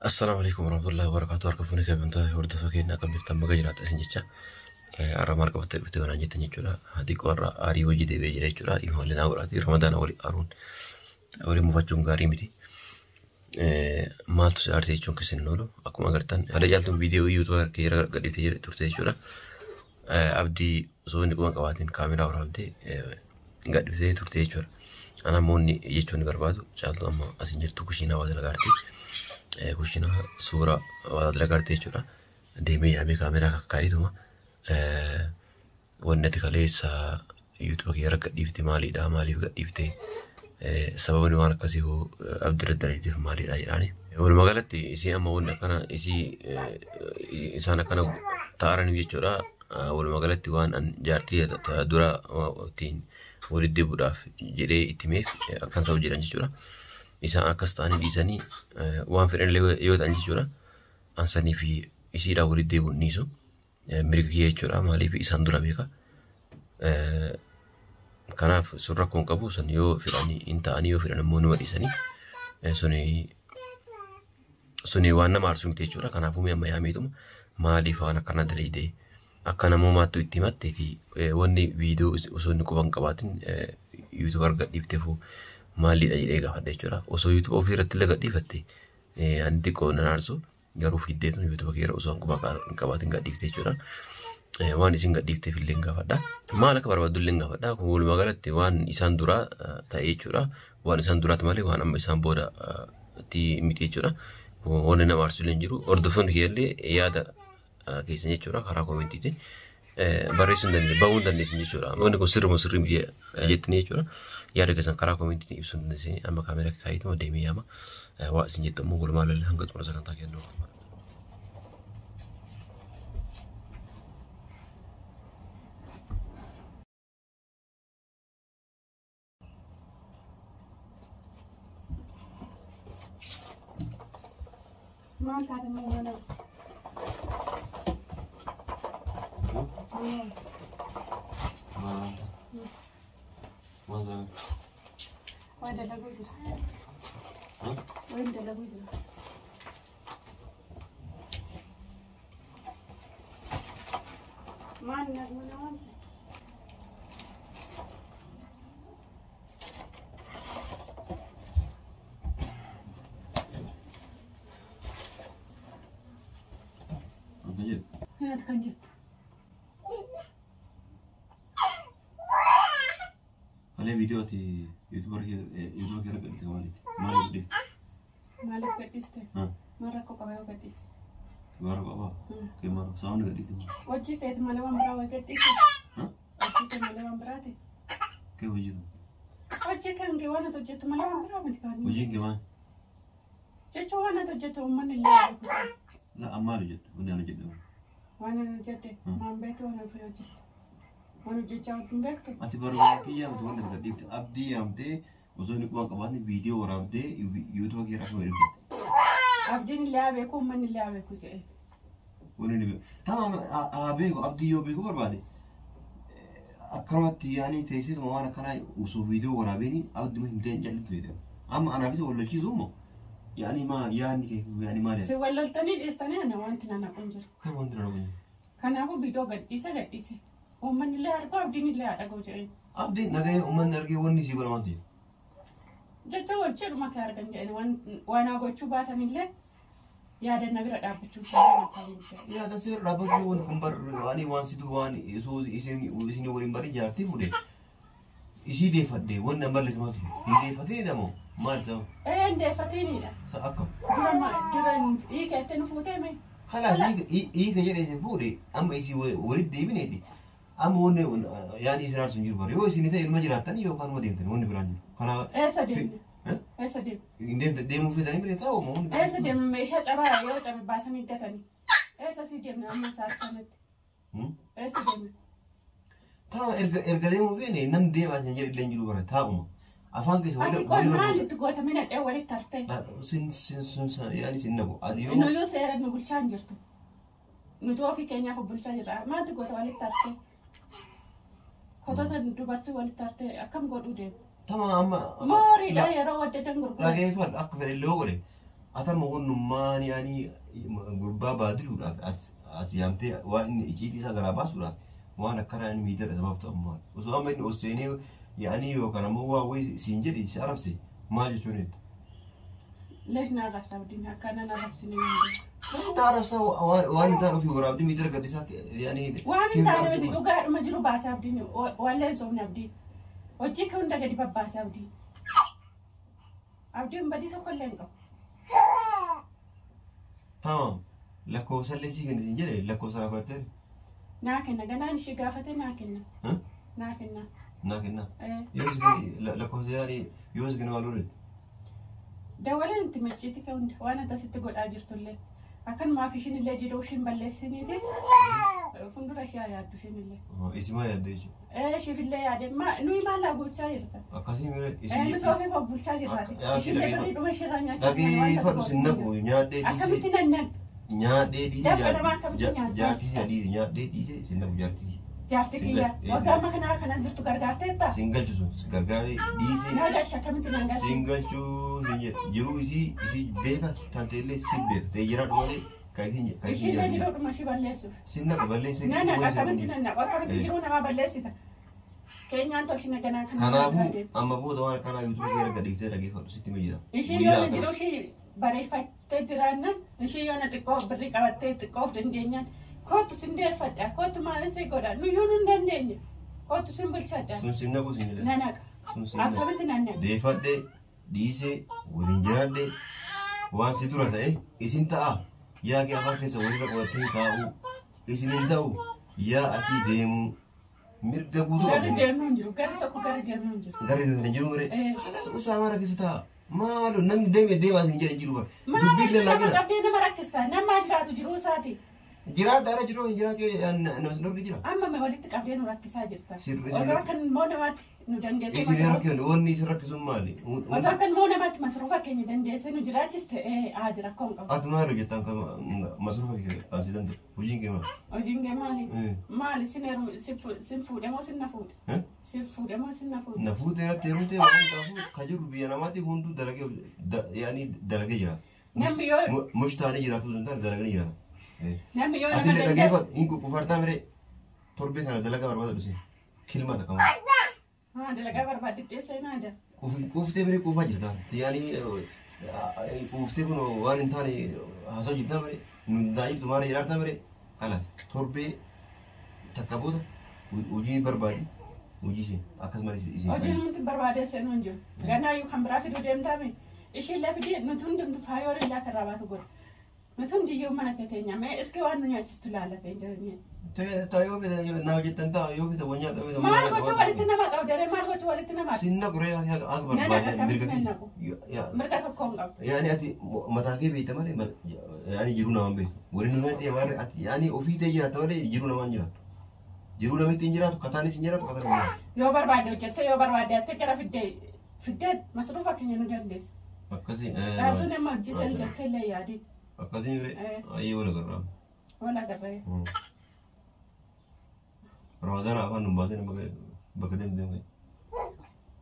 Assalaamu alaikum warahmatullahi wabarakatuh. Harka fuunee kabajamtoota hordoftoota keenya akkam jirtan baga jiraattan isin jecha har'a maal qabattee dhufte kanaan jettan jechuudha. Xiqqoo har'a aarii hojii deebi'ee jira jechuudha. Imallee naa godhaati. Ramadaana walii aaruun walii mufachuun gaarii miti. Maaltu si aarse jechuun keessan hin oolu. Akkuma agartan haala caaltuun viidiyoo yuutuuba kee gadhiiftee turte jechuudha. Abdii osoo inni quba hin qabaatiin kaameraa waraabdee gadhiiftee turte jechuudha. Ana ammoo inni jechuun ni barbaadu. Caaltuu amma as hin jirtu kushiinaa waa dalagaarti. Kushiinaa suura waa dalagaarti jechuudha. Deemee yaamee kaameraa kakkaa'eetuma. Wanni ati kaleessa yuutuuba kee irra gadhiifte maalidha? Maaliif gadhiifte? Sababni waan akkasii hoo abdii irra dalageef maalidha jedhaani. Walumaa galatti isii amma wanni akkana isii isaan akkana ta'araniif jechuudha. Walumaa galatti waan an jaartii dura ittiin walitti deebi'uudhaaf jedhee itti himeef akkana ta'u jedhan jechuudha. Isaan akkas ta'anii dhiisanii waan fedhan illee yoo ta'an jechuudha. An sanii fi isiidhaan walitti deebi'uun dhiisu. Mirga kiyya jechuudha. Maaliif isaan dura beeka. Kanaaf sun rakkoo hin qabu. Sun yoo fedhanii hin ta'anii yoo fedhan immoo numa dhiisanii. Suni suni waan nama aarsu miti jechuudha. Kanaafuu mee amma yaameetuma maaliif waan akkana dalaydee akka namoomaattu itti himatteeti wanni viidiyoo osoo inni quba hin qabaatin yuutuuba arga dhiifteefuu maaliidha jedhee gaafadha jechuudha. Osoo yuutuuba ofii irratti illee gadhiifatte ani xiqqoo nan aarsu garuu fiddeetun yuutuuba kee irra osoo hin quba hin qabaatin gadhiifte jechuudha. Waan isin gadhiifteef illee gaafadha. Maal akka barbaaddu illee gaafadha. Kun walumaa galatti waan isaan duraa ta'e jechuudha. Waan isaan duraati malee waan amma isaan booda miti jechuudha. Wanni nama aarsu illee hin jiru. Hordoftoonni kiyya illee yaada keessan jechuudha karaa koomentiitiin barreessuu hin dandeessu bahuu hin dandeessu jechuudha. Wanni kun sirrii moo sirrii miti jettanii jechuudha. Yaada keessan karaa koomentiitiin ibsuu hin dandeessanii amma kaameraa kaayyatuma deemee yaama. Waa isin jettu immoo walumaa galatti hanga xumura sagantaa kennuu. Maal taate immoo mana? Waa dalaguu jira. Waan dalaguu jira. Maal mana waan ta'e? Kanatti kan jettu. Kalee viidiyoo ati yuutuubar kee irra gadhiifte maaliiti? Maaliif dhiifte? Maaliif gadhiiste? Maal rakkoo qaba yoo gadhiise? Maal qaba? Kee maal sababni gadhiifte maal? Hojii keeti malee waan biraa waa gadhiise. Hojii kee malee waan biraati. Kee hojii kan? Hojii kan kee waan ati hojjettu malee waan biraa miti kan. Hojiin kee maal? Jechuun waan ati hojjettu uummanni illee haa beeku. La ammaa hojjettu wanni ani hojjedhe maal? Waan ani hojjedhe maan beektu waan ofii hojjettu. Waan hojjechaa hin beektu. Ati barbaadu kiyyaa miti wanni ati gadhiifte abdii yaamtee osoo inni quba qabaatne viidiyoo waraabdee yuutuuba kee irra akka gadhiifte. Abdiin illee haa beeku uummanni illee haa beeku jedhee. Wanni inni beeku. Tamam haa beeku abdii yoo beeku barbaade. Akkanumatti yaanii teessisuma waan akkanaa osoo viidiyoo waraabeen abduma himtee hin callitu jedhama. Amma anaafis wal lolchiisuu immoo yaanii maal yaadni kee yaanii maal Si wal loltanii dhiistanii ana wanti na naqu hin jiru. Kan wanti na naqu hin jiru. Kanaafuu viidiyoo gadhiise gadhiise. Uummanni illee argu abdiin illee haa dhaga'u jedheen. Abdiin dhaga'ee uummanni argee wanni sii godhamas jira. Jecha hojjedhuma kee argan jedhani waan waan haa gochuu baatan illee yaada na bira dhaabbachuu isaanii mataa guddaa. Yaada seera dhaabbachuu wanni kun bar waan waan situ waan isuu isin isin waliin barii jaartii fuudhe isii deeffadhe wanni an balleesse maaltu jira? Hin deeffatini moo maal sababa? Ee hin deeffatiinidha. Sa akkam? Dura dura hiika itti nu fuutee mee? Kalaas hiika jedhe isin fuudhe amma isii walitti deebineeti. Amma wanni yaadni isin aarsu hin jiru bara. Yoo isin ta'e ilma jiraattanii yookaan uma deemtanii wanni biraan jiru. Kanaaf Eessa deemne? Eessa deemne? Hin deemte deemuu feetanii bire taa'u moo wanni biraan Eessa deemne meeshaa cabaa yoo cabe baasanii gatanii. Eessa si deemne amma sa'aati kanatti? Eessa deemne? Taa'u erga erga deemuu feene namni deemaa isin jedhe illee hin jiru bara taa'uma. Afaan keessa Ati walirra qoy walirra maal buuta. itti goota mina dhee walitti hartee? Sin sin sun yaani sin naqu. Ati yoo Nuyyuu seera nu bulchaa hin jirtu. Nuti ofii keenyaaf of bulchaa jirra. Maaltu goota walitti hartee? Kotota dubartii walitti hartee akkam godhuu deemu? Tama amma Mooriidha yeroo waddadan gurguran. Dhageeffadhu akka fedhe illee yoo godhe Atama wannummaan yaani gurbaa baadiluudhaaf as yaamtee waan inni icciitii isaa garaa baasuudhaaf waan akkanaa inni miidhaa sabaaf ta'u maal? Osoo amma inni ol seenee yaani yookaan ammoo waa wayii siin jedhi si arabse maal jechuun itti? Leesh na arrabsa abdiin akkana na arrabsine hin jiru. Na arrabsa waan hin taane ofii waraabdii miidhaa gadhiisaa yaani. Waan hin taane miti dhugaadhuma jiru baase abdiin wallee hin soofne abdiin. Hojii kee hunda gadi babbaase abdiin. Abdiin badii tokko illee hin qabu. Tamam. Lakkoofsa illee sii kenna siin jedhe lakkoofsa gaafattee. Naa kenna ganaan ishee gaafate naa kenna. Naa kenna. Naa kenna. Yoo si lakkoofsa yaani yoo si kenna maal godhe? Dawaleen itti macciiti kee hunda waan akkasitti godhaa jirtullee. Akkanumaaf ishiin illee jiruu ishiin balleessiniiti. Fuuldura ishee yaaddu ishiin illee. Isimaa yaadde jechuudha. Ishiif illee yaade nuyi maal gochaa jirta? Akkasii mire isii. Nuti ofiif of bulchaa jirraati. Ishiin illee birriidhuma isheerraa nyaachaa Dhageeffadhu sin naqu nyaadhee dhiisee. Akkamitti nannan? Nyaadhee dhiisee. Dafqa namaa akkamitti nyaata? Jaartii dhiisee nyaadhee dhiisee sin naqu jaartii. Jaartii kiyya waggaa amma kanaa kanan jirtu gargaarteetta? Sin galchu sun gargaaree dhiisee. Naa galcha akkamitti naan galcha? Sin galchuu sin jedhe jiruu isii isii beeka tanteellee si beeka ta'ee jiraadhu malee kan isin kan isin Ishiin jiruudhuma ishii balleessuuf. Sin naqa balleessee. Na naqa akkamitti nan naqa akkamitti jiruu namaa balleessita. Keenyaan tolchina ganaa kana. Kanaafuu amma booda waan akkanaa yuutuubii kee erga dhiiftee dhageeffadhu sitti hima jira. Ishiin yoo jiruu ishii bareeffattee jiraannan ishii yoo na xiqqoo birrii qabattee xiqqoo of dandeenyaan kootu sin deeffadha kootu maal si godha nuyyuu nun dandeenye kootu sin bulchadha. Sun sin naqu sin jedhe. Na naqa. Sun sin naqa. Akkamitti nan naqa? Deeffadhee dhiisee waliin jiraadhee waan si dura ta'e isin ta'a yaa kee afaan keessa walirra qorattee taa'uu isin hin ta'u yaa akii deemuu mirga guutuu Garri qabdu. deemnu hin jiru garri tokko garri deemnu hin jiru. Garri hin jiru mire. Kanas usaa mara keessa taa'a. Maalo namni deeme deemaa isin jedhe jiru bara. Maal Dubbii nama lallaaqina. qabdee nama rakkista nama jiraatu jiruu isaati. Jiraadha ara jiru hin jiraachuu nama sin dhorki jira. Amma mee walitti qabdee nu rakkisaa jirta. Sirri- Otoo akka immoo namaatti nu dandeessee Isin rakkifne wanni isin rakkisun maali? Otoo akka immoo namaatti masruufa keenya dandeessee nu jiraachiste aadi rakkoo hin qabu. Ati maal hojjettan kan masruufa kee kaasii danda'u? Hojiin kee maali? Hojiin kee maali? Maali sin heeru sin fuudhe moo sin na fuudhe? Sin fuudhe moo sin na fuudhe? Na fuutee irratti heerumtee waan taasisu ka jiru biyya namaatti hunduu dalagee yaani dalagee jiraata. Namni yoo Mush taanee jiraatu sun taane dalaganii jiraata. Namni yoo nama Ati illee danda'e dhageeffadhu hin qufartaa miree torbee kana dalagaa barbaada dhuse kilma takka maal. Haa dalagaa barbaadde seenaa aadaa. Quuftee miree quufaa jirta. Yaani quuftee kun waan hin taane haasa'u jirta miree nu daa'imtu maal jedhaarta miree kalas torbee takka booda hojii barbaadi hojii ishee akkasumas isin. Hojii namni barbaadee seenuu hin jiru. Ganaayyuu kan biraa fiduu deemtaame ishiin lafidee nuti hundumtu faayoon illaa kan rabaatu godha. Nuti hundiyyuu mana teenya mee iski waan nu nyaachistu laallate hin jireenye. Taa yoo fedha naa hojjettan ta'a yoo fedha waan nyaadha yoo Maal gochuu walitti nama qabdare maal gochuu walitti nama Sinna guree akka Nana barbaade akkamitti mirga nan naqu? Mirga tokko hin qabu. Yaani ati mataa kee beekta malee yaani jiruu namaan beektu. Warri nu natti malee ati yaani ofii ta'e jiraatta malee jiruu namaan jiraattu. Jiruu namitti hin jiraatu kataanis hin jiraatu kataan hin jiraatu. Yoo barbaadde hojjette yoo barbaadde hatte gara fiddee fiddee masruufa keenya nu dandeessa. Akkasii. Caaltuun amma hojii seen jettee illee yaadi. Akkasii miree ayyee wal agarraa. Wal agarree. Ramadaan afaan nu baasee bakka deemu deemu.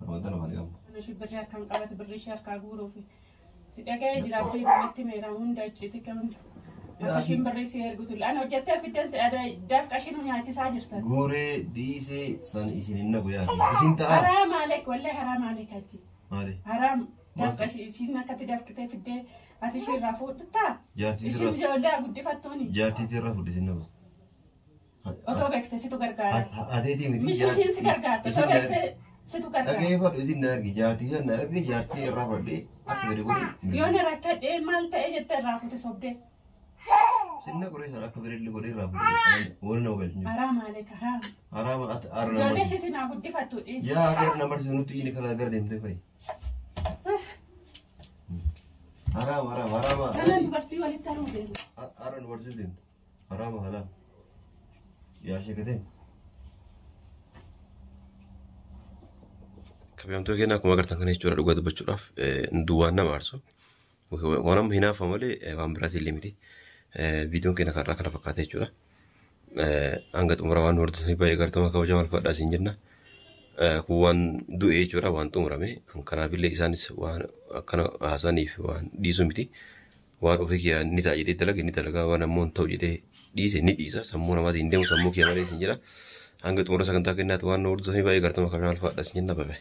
Ramadaan afaan qabu. Ishee birrii harkaan qabate birrii ishee harkaa guuruufi. Si dhaga'ee jiraatee biratti meeraa hunda icciitii kan hunda. Akka ishiin birrii si ergitu. Ani hojjettee fiddeen si dafqa ishee nu nyaachisaa jirtan. Guuree dhiisee san isin hin naqu yaadu. Isin ta'a. Haraam aleek wallee haraam aleek achi. Maali? Haraam dafqa ishiin akkatti dafqitee fiddee ati ishee irraa fuudhuttaa? Jaartii Ishiin ijoollee guddifattuuni. Jaartii irraa fuudhe isin naqu. Otoo beektee situ gargaara. Ateetii miti. Mishi ishiin si gargaarta. Otoo beektee situ gargaara. Dhageeffadhu isin na argi jaartii san na argi jaartii irraa fudhadhee akka fedhe godhe. Yoo na rakkadhee maal ta'e jettee irraa fuute sobdee. Sinna qoree sana akka fedhe godhee irraa fuudhee wal nama galchu. Haraam aleek haraam. Haraama ati arra Ijoollee nama. isheetiin haa guddifattu dhiisi. Yaa gara nama barsiisu nutti inni kana gara deemtee fa'i. Haraama haraama haraama. Kana dubartii walitti haruu deemu. Arra nu barsiisu deemta. Haraama halaam. Yaa sheekateen. Kabajamtoota keenya akkuma agartan kana jechuudha dhugaa dubbachuudhaaf duwwaan nama aarsu. Waan amma hinaafa malee waan biraati illee miti. Viidiyoon keenya kanarraa kana fakkaata jechuudha. Hanga xumura waan hordofanii baay'ee galatoomaa kabajamaa alfaadhaa isin jenna. Kun waan du'e jechuudha waan xumurame. Kanaafillee isaanis waan akkana haasaniif waan dhiisu miti. Waan ofii kiyyaa ni ta'a jedhee dalage ni dalagaa, waan ammoo hin ta'u jedhee dhiise ni dhiisa. Sammuu namaatiin hin deemu sammuu kiyya malee isin jedha. Hanga xumura sagantaa kennaatti waan nu hordofanii baay'ee galatoomaa, kabajaan alfaadha isin jenna babe.